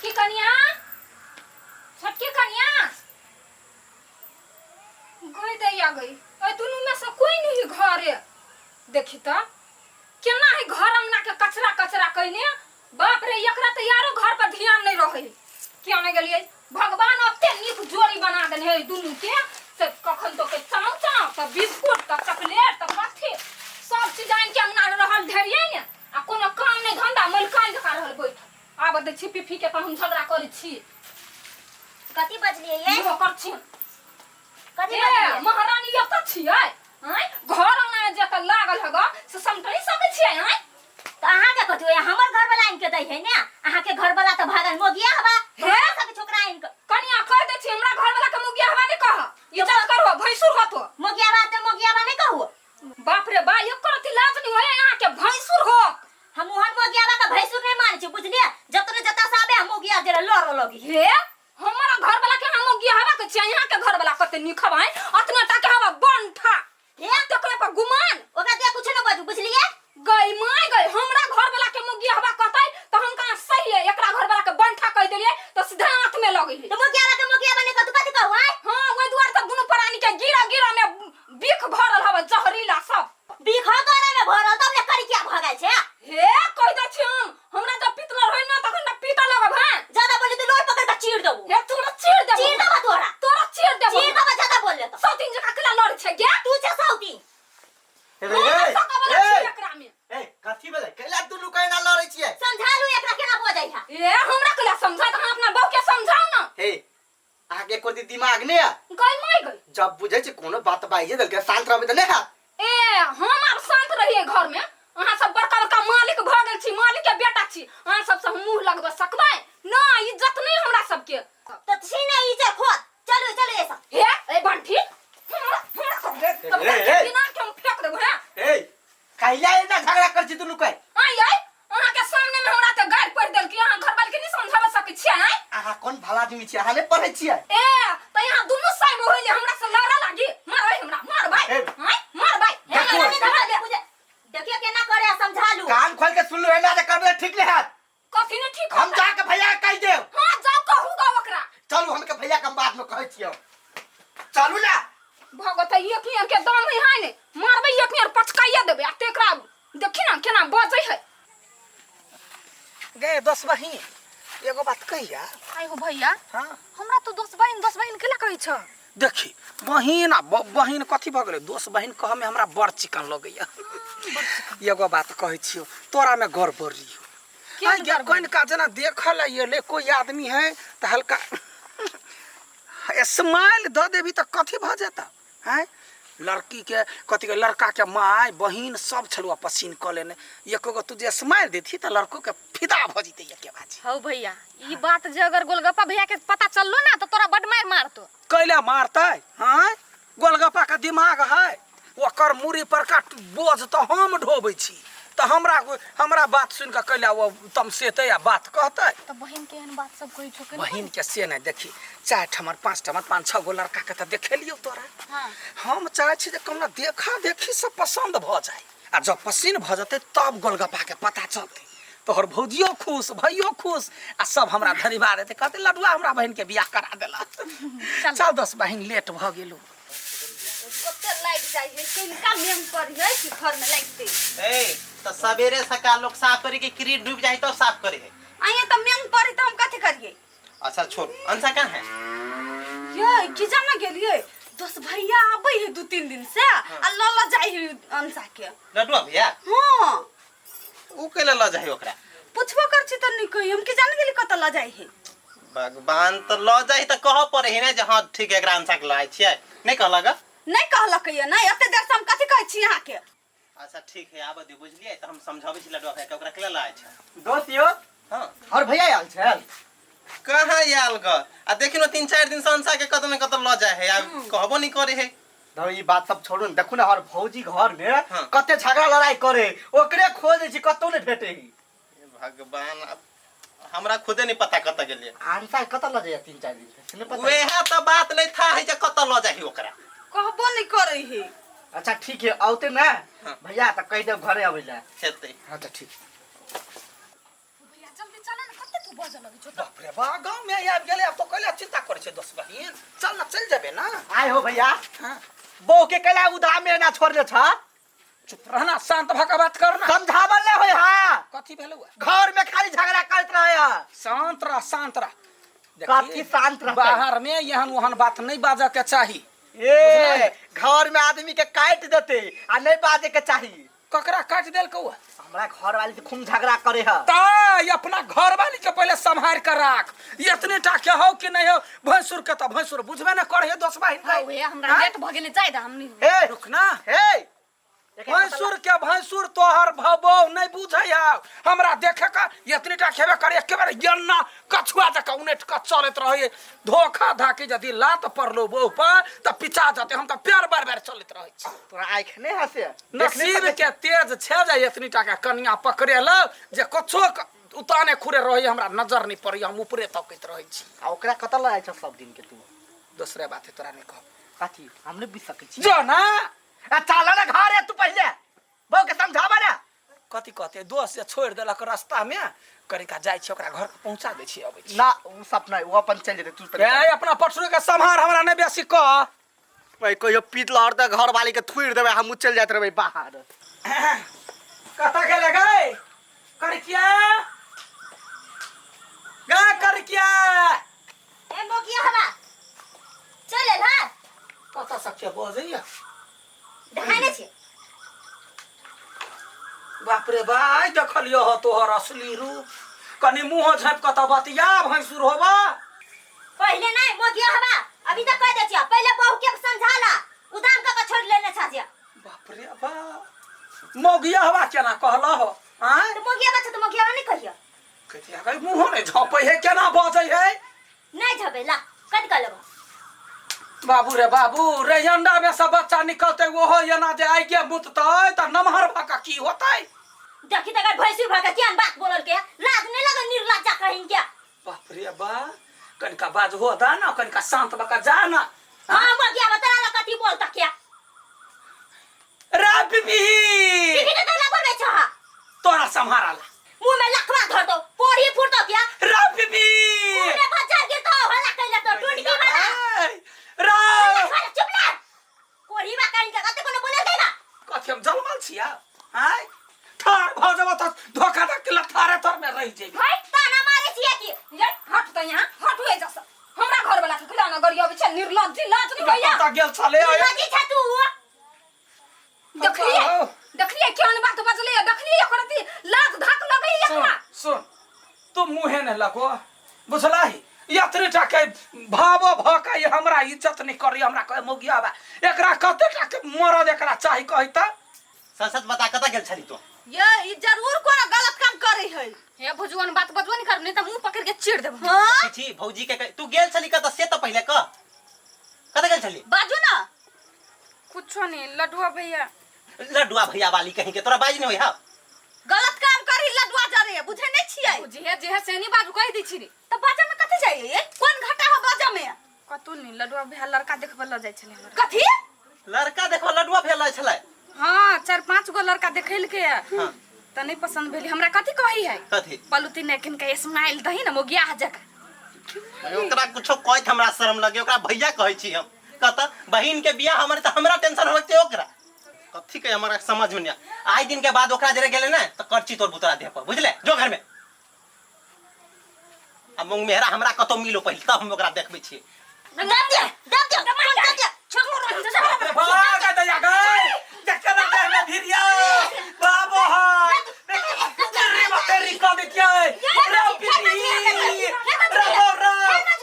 छोटकी कनिया, छोटकी कनिया गई दैया गई। एहि दुनू में से कोई नहीं घरे। देखी त केना है घर अंगना के कचरा कचरा कइने। बाप रे, एकरा त यारो घर पर ध्यान नहीं रहे। किया नहीं गेलिए? भगवान ओते नीक जोड़ी बना देने है दुनू के से कखन तो के चाव चाव त बिस्कुट त चॉकलेट त कथी सब चीज आनि के अंगना रहल ढेरिए ने, आ कोनो काम नहीं धंधा मलकान जका रहल बैठ। आब दै छी पीफी के त हम झगड़ा करै छी। कथी बजलियै ये? इहो कर छी। कथी ए बजलियै? महारानी एतऽ छियै? आँय, घर अंगना जे के लागल हग से समटै सकै छियै? आँय, तऽ अहाँके कथी होइए? हमर घरवाला आनि के दै है ने। अहाँके घरवाला तऽ भागल मोगिया हवा। हे? हमरा सबके छोकरा आनि के कनिया कह दै छी, हमरा घरवाला के मुगिया हवा नहि कह, इज्जत करो, भैंसुर होतो। मोगिया हवा तऽ मोगिया हवा नहि कहू। बाप रे बा, एको रति लाज नहि होय अहाँके? भैंसुर हो। हम ओहन मोगिया के भैंसुर नहीं मानै छी, बुझलियै? जतने जता से आबे हम मोगिया जे लड़ लगी। हे, हमारा घर वाला के हम मोगिया हवा के छियै, यहाँ के घर वाला कते नीक हवा है, अतना टा के हवा बंठा। हे, तकरे पर गुमान। ओकरा दे कुछ न बाजू, बुझलियै? गई my गई, हमरा घर वाला के मोगिया हवा कहतै त हम कहाँ सही है? एकरा घर वाला के बंठा कह देलियै त सीधा हाथ में लगै है। तो मोगिया के मोगिया बने कतु कथि कहू? आय हां, ओइ दुआर त दुनू प्राणी के गिरा गिरा में बिख भरल हवा, जहरीला सब। बिख गरा में भरल तब ने करी क्या भगल छै। हे, कह दै छी हम, हमरा जब पीतल होय ना तखन त पीता लगब। हां, ज्यादा बोली तो लोर पकड़ के चीर देबो। हे, तोरा चीर देबो। चीर देबो तोरा। तोरा चीर देबो। चीर देबो ज्यादा बोलले तो। सौतीन जका केला लड़ छै गे? तू छै सौतीन। ए, हम ए, सकवला ए, छी एकरा में। ए, कथी भेलै? कैला दुनू केना लड़ै छियै? समझा लू एकरा केना बजै है। ए, हमरा केला समझा? त अहाँ अपना बहू के समझाउ ना। हे, अहाँके एको रत्ती दिमाग नहि है? गई my गई। जब बुझै छै कोनो बात बाइजे देलकै, शांत रहबै तऽ नहि हैत? ए, हम आब शांत रहिए घर में? अहाँ सब बड़का बड़का मालिक भऽ गेल छी, मालिक के बेटा छी, अहाँ सब से हम मुंह लगबऽ सकबै ना? इज्जत नहीं हमरा सबके। तो छी ने इज्जत खोद। चलू चलू ऐसा। हे, ए बंठी, हमरा हमरा सब दे तब ए, ए। बिना के हम फेंक देबो। हे, ए, कैला एना झगड़ा कर छी दुनू के? आई आई, अहाँ के सामने में हमरा के गारि पढ़ देलकी। अहाँ घर वाले के नहीं समझाबे सकै छियै? आँय, अहाँ कोन भला आदमी छियै? अहाँ नहि पढ़ै छियै? ए, त यहाँ दुनू साइड होइले हमरा से लड़े लागी। मारबै हमरा, मारबै। ए। आँय, मारबै। देखू। देखियो केना करे, समझा लू। कान खोल के सुन लो, एना जे करबै ठीक नहि हैत। कथी नहीं ठीक हम होता? जाके भैया के कहि देब। हाँ, जाओ, कहू गा ओकरा। चलू, हमके भैया के हम बाद में कहै छियै, चलू ना। भगत एक नियर के दम है, है ने मारबै एक नियर पचकाइए देबै। आ तेकरा देखी ना केना बजै है। गे दोस्त बहिन, एगो बात कहिया? आइ हो भैया। हाँ। हमरा तो दोस्त बहिन दोस्त बहिन केला कहै छ? देखी बहिन आ बहिन कथी भऽ गेलै, दोस्त बहिन कहमे हमरा बड़ चिकन लगैया। एगो बात कहै छियौ, तोरामे गड़बड़ी हो। केहन आइ गे, गड़बड़ी? कनिका जेना देखऽ लए एलै कोइ आदमी है तऽ हल्का स्माइल दऽ देबी तऽ कथी भऽ जेतौ? आँय, लड़कीके कथी के लड़काके माय बहिन सब छलुआ पसीन कऽ लेने, एको गो तू जे स्माइल देती तऽ लड़कोके फिदा भऽ जेतै एके बाजी। हौ भैया, ई बात जे अगर गोलगप्पा भैया के पता चललो ना तो तोरा बड मार मारतो। कैला मारतै? आँय, गोलगप्पा के दिमाग है? ओकर मूड़ी पर का बोझ तऽ हम ढोबै छी, तऽ हमरा हमरा बात सुनि कऽ कैला ओ तमसेतै आ बात कहतै? तऽ बहिन के एहन बात सब कहै छौ? बहिन के से नहि। देखी, चारि ठमर पाँच ठमर पाँच छओ गो लड़का के तऽ देखेलियौ तोरा। हाँ। हम चाहै छी जे कहुना देखा देखी सब पसन्द भऽ जाय, आ जब पसिन भऽ जेतै तब गोलगप्पा के पता चलतै। तोहर भौजियो खुश, भैयो खुश, आ सब हमरा धन्यवाद देतै, कहतै लडुआ हमरा बहिन के बियाह करा देलक। चल दस बहिन, लेट भऽ गेलौ। कते लाइट जाइ है, किनका मेम पर है कि घर में लाइट दे। ए, तो सवेरे सकाल लोग साफ करे के क्रीड डूब जाए तो साफ करे है। आइए तो मेम पर तो हम कथी करिए? अच्छा छोड़, अंशा कहाँ है? ये की जाना गेलिए, दोस्त भैया आबै है 2-3 दिन से आ ल ल जाइ है अंशा के। लडुआ भैया? हां। उ केला ल जाए ओकरा? पुछबो कर छी त नहीं कही, हम की जान गेली कत ल जाइ है। भगवान, तो ल जाई त कह पड़े है ना जे हां ठीक है एकरा अंशा के लाए छियै, नहीं कहलक? नहीं कहलक ये नहीं, एते देर से हम कथी कहै छी अहाँ के। अच्छा ठीक है, आबऽ दियौ, बुझलियै? तऽ हम समझाबै छी लडुआ भाई के, ओकरा केला लाए छै। दोस्त यौ। हाँ। और भैया आयल छल? कहाँ आयल ग? आ देखिन 3-4 दिन से अंशा के कतौ ने कतौ लऽ जाय है, आ कहबो नहीं करे है। धौ, ई बात सब छोड़ू ने, देखू ने हमर भौजी घर में हाँ। कते झगड़ा लड़ाई करे, ओकरे खोजे छी कतौ ने भेटे ही। हे भगवान, अब हमरा खुदे नहीं पता कतऽ गेलियै। अंशा के कतऽ लऽ जाइए 3-4 दिन से? से नहीं पता। वएह तऽ बात नहीं था है जे कतऽ लऽ जाही ओकरा। कहबो नहीं करे है। अच्छा ठीक है, औते ना हाँ। भैया तऽ कहि देब घरे अबै लए। हेतै। हाँ तऽ ठीक। भैया जल्दी चला ना, कते तू बजऽ लगै छौ? बाप रे रे बा गाँव में आबि गेलै आब तो कैला चिंता करै छै दोस्त बहिन चल ना चलि जेबै ना आय हो भैया हाँ बहू के कैला उदाम में ना छोड़ले छ चुप रहना शांत भऽ के बात करना समझावल ना होय हां कथी भेलौ घर में खाली झगड़ा करत रहे है शांत रह शांत रह कथी शांत रहतै? बाहर में एहन ओहन बात नहीं बाजऽ के चाही ए घर में आदमी के काट देते आ नहीं बाजे के चाही ककरा काटि देलकौ हमरा घर वाली से खूब झगड़ा करे है ताय अपना घर वाली के पहले सम्हार के राख इतने टा के हो कि नहीं हो भैंसुर के तो भैंसुर बुझबे न करे दोस बहिन हाँ, उहे हमरा लेट भऽ गेलै जाय दे हमनी हे रुक ना हे भैंसुर के भैंसुर तोहर भबो नहीं बुझै हौ हमरा देखे का इतने टा खेबे करे एके बेर यन्ना कछुआ जकाँ उनेट के चलैत रहै धोखा धाकी यदि लात पड़लो बहु पर तऽ पिचा जेतै हम तऽ पैर बार बार चलैत रहै छी तोरा आँख नहीं हसे नसीब के तेज छै जे एतनी टा के कनिया पकड़ेल जे कछो उताने खुरे रहै हमरा नजर नहीं पड़ै हम ऊपरे तकैत रहै छी आ ओकरा कतऽ लऽ जाइ छौ सब दिन के तू दोसरे बात है तोरा नहीं कहब कथी हम नहीं बुझ सकै छी जो ना आ चल ना घर है तू पहिले बहू के समझाबा ना कथी कहते दोस्त जे छोड़ि देलक रास्ता में कनिका जाइ छी ओकरा घर पहुंचा दै छी अबै छी ना उ सब नहीं वो अपन चल जेतै तू पहिले ए अपना पटरू के सम्हार हमरा नहीं बेसी कह भाई कहियो पीट लहर तऽ घर वाली के थुइर देबै हमहूँ चलि जाइत रहबै बाहर कतऽ गेले गै करकिया गा करकिया ए मोगिया हवा चल एल हा कतऽ सखिया बजैया देखाय नहि छै बाप रे बा आइ देखलियो हो तोहर असली रूप कनि मुँह झाँपि कऽ तऽ बतिया भैंसुर होबा पहिले नहीं मोगिया हवा अभी तक कह दे छिया पहिले बहू के समझा ला उदाम का के छोड़ लेने छा छिया बाप रे बा मौगिया हवा केना कहल हो आँय तो मोगिया बच्चा तो मोगिया नहीं कहियो कथिया कहि मुँहो नहि झँपै है केना बजै है नहीं झबेला कट कर लेबो बाबू रे बाबू रे अंडा में से बच्चा निकलते ओहो एना जे आइ के मुततै तऽ नमहर भऽ कऽ की होतै देखी तकर भैंसुर भऽ के केहन बात बोलल के लाज नहीं लगल निर्लज्जा कहीं के बाप रे बा कनिका बाजहो दा ना कनिका शांत भऽ कऽ जा ना हाँ मोगिया बता ला कथी बोलता क्या रे बीबी बीबी के तोरा बोलबे छह तोरा सम्हाराला मुंह में लखवा धर दो पोड़ी फूट दो क्या रे बीबी मुंह में बच्चा गिर तो हल्ला कैले तो टूटकी वाला रे लखवा चुप ले कोढ़ी बा कहीं के कते कोनो बोलल देगा कथी हम जलमल छिया आय ठार भऽ जेबऽ तऽ धोखा दऽ के लथारे तर में रहि जेबी भाई ताना मारे छियै की ये हट त यहाँ हट हुए जस हमरा घर वाला के खिला न गरियाबै छै निर्लज्जी लाज नहीं होइया कतऽ गेल छलै निर्लज्जी छै तू देखलिए देखलिए केहन बात बजलै देखलिए एकर अथी लाज धाक लगै सुन एकरा सुन तू मुँहे नहि लगो बुझलही एतने टा के भावो भऽ के ई हमरा इज्जत नहि करी हमरा कहे मौगिया बा एकरा कते टा के मरद एकरा चाही कही तऽ सच सच बता कतऽ गेल छली तू ये ई जरूर कोनो गलत काम करे है हे भुजुआन बात बजबो नहीं कर नहीं त मुंह पकड़ के चीर देब हां छी भौजी के तू गेल छली कतऽ से तऽ पहिले कह कतऽ गेल छली बाजू ना कुछो नहीं लडुआ भैया लड्डुआ भैया वाली कहीं के तोरा बाज नहीं होई हा गलत काम करी लडुआ जरे बुझे नहीं छियै जेहे जेहे से नहीं बाजू कहि दै छी रे त बाजा में कथी जाइए ये कोन घाटा है बाजा में कतौ नहीं लडुआ भैया लड़का देखबे ल जाइ छलै हमरा कथी लड़का देखो लड्डुआ भेल छलै हाँ चार पांच गो लड़का देखलके हाँ। त नहीं पसंद भेली हमरा कथी कही है कथी पलुती ने किनका स्माइल दही ना मोगिया जका ओकरा कुछो कहैत हमरा शर्म लगे ओकरा भैया कहै छी हम कहता बहिन के बियाह हमर तऽ हमरा टेंशन होइत छै ओकरा कथी के हमरा समझ में नहीं आइ दिन के बाद ओकरा जरे गेले ना तऽ करची तोर बुतरा देह पर बुझले जो घर में आ मूंग मेहरा हमरा कतौ मिलो पहिले तब हम ओकरा देखबै छियै दब दे दब दे दब दे छोड़ भाग दैया गै देखे ना देह में भिरिया बाबो हाय तेरी बतेरी कह देतियै रे पीपी रे बौरा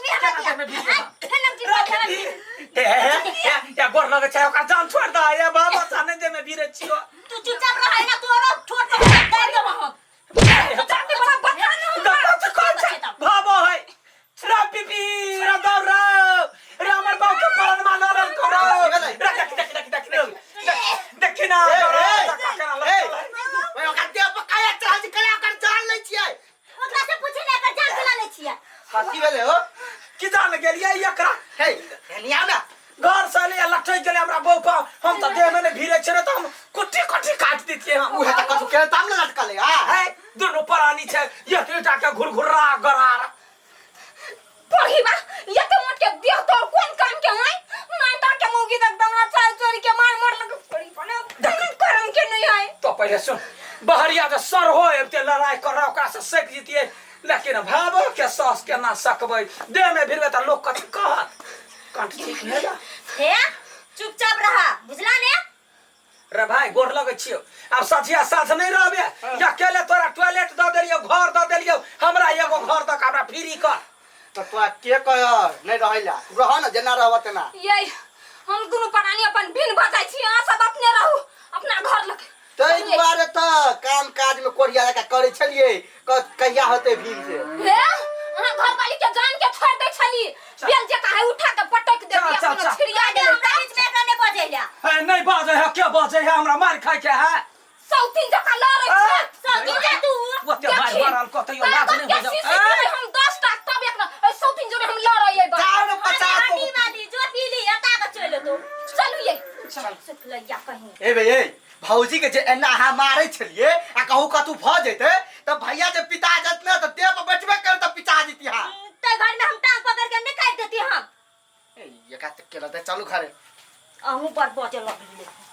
केना देह में भिरिया रे पीपी ए ए ए गोर लगे छै ओकरा जान छोड़ दे ए बाबा जाने दे में भिरे छियो तू चुपचाप रह ना तू और छोड़ के दे देबो हम बाबो है रे पीपी रे दौरा रे हमर बाप के प्राण मानल करो रे देख देख देख देख देख देखी ना दौरा केना लटकल है। ओए ओकरा देह पर काया चढ़ल छै केना ओकर जान लै छियै ओकरा से पूछे ना एकर जान केना लै छियै कथी भेलै हो की जान गेलियै एकरा हे एनी आउ ना घर से ले लटक गेलै हमरा बौ पर हम तऽ देह में ने भिड़े छै ने तऽ हम कुट्टी कुट्टी काटि दैतियै हम उहे तऽ कथू केने तब ने लटकल है है दुनू प्राणी छै एतबी टा के घुरघुर्रा गरार अरे सुन बहरिया के सर हो एते लड़ाई कर ओकरा से सक जितिए लेकिन भाबो के सस केना सकबै देह में भिड़बै तऽ लोक कथी कहत कंठ ठीक नहि जा हे चुपचाप रहा बुझला ने रे भाई गोर लगै छियौ आब सझिया साँझ नहि रहबे अकेले तोरा टॉयलेट दऽ देलियौ घर दऽ देलियौ हमरा एगो घर दऽ के हमरा फ्री कर तऽ तोरा के कह नहि रहै ला तू रह ने जेना रहब तेना ये हम दुनू प्राणी अपन भिन्न भऽ जाइ छी अहाँ सब अपने रहू अपना घर लग ताहि दुआरे तऽ काम काज में कोढ़िया जकाँ करै छलियै कहिया होतै भीम से हे अहाँ घरवाली के जान के छोड़ दै छली बेल जकाँ है उठा के पटक चल, देली चल, अपनो चल। छिड़िया दे गेलै हमरा बीच में एकरा नहीं बजैला हे नहि बाजै है के बाजै है हमरा मार खाय के है सौतीन जकाँ लड़ै छै सौतीन जा तू ओते मार मारल कतैयो लाज नहि हो जाओ जाओ हम 10 टा तब एक न ए सौतीन जोरे हम लड़ै अइबै जाओ ने 50 हड्डी वाली जो पी ली हटा के चल तो चलू ये चल सुखलैया कहीं ए बे ए भौजी के जे एना अहाँ मारै छलियै आ कहू कतू भऽ जेतै तऽ भैया जे पिता जत ने तऽ देह पर बैठबे कर तऽ पिता जेती हाँ ते घर में हम टांग पकड़ के नहीं काट देती हम ए एकरा तऽ केना चलू घरे अहूँ पर बजे लगली।